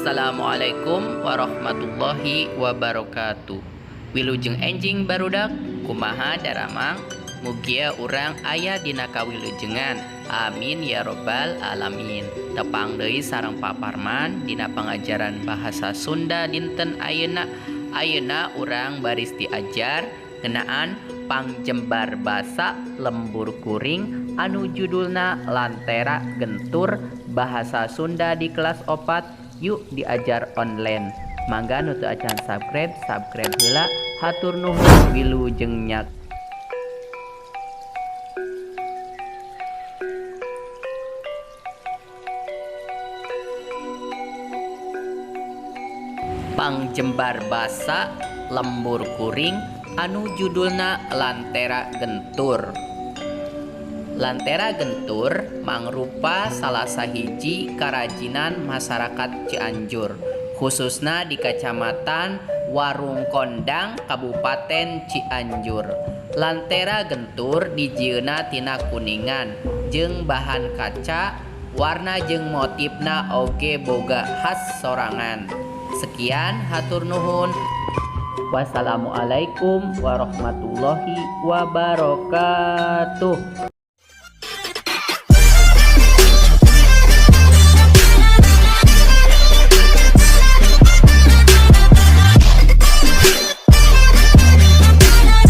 Assalamualaikum warahmatullahi wabarakatuh. Wilujeng enjing barudak, kumaha daramang? Mugia urang aya dina kawilujengan. Amin ya robbal alamin. Tepang deui sareng Pak Parman dina pangajaran bahasa Sunda dinten ayeuna. Ayeuna urang baris diajar ngeunaan pangjembar basa lembur kuring anu judulna Lantera Gentur Bahasa Sunda di kelas 4. Yuk diajar online. Mangga nu teu acan subscribe, subscribe heula. Hatur nuhun, wilujeng nyak. Pangjembar basa lembur kuring anu judulna Lantera Gentur. Lantera Gentur mangrupa salah sahiji karajinan masyarakat Cianjur, khususna di Kacamatan Warungkondang, Kabupaten Cianjur. Lantera Gentur dijieunna tina kuningan jeung bahan kaca, warna jeung motifna oge boga khas sorangan. Sekian, hatur nuhun. Wassalamualaikum warahmatullahi wabarakatuh.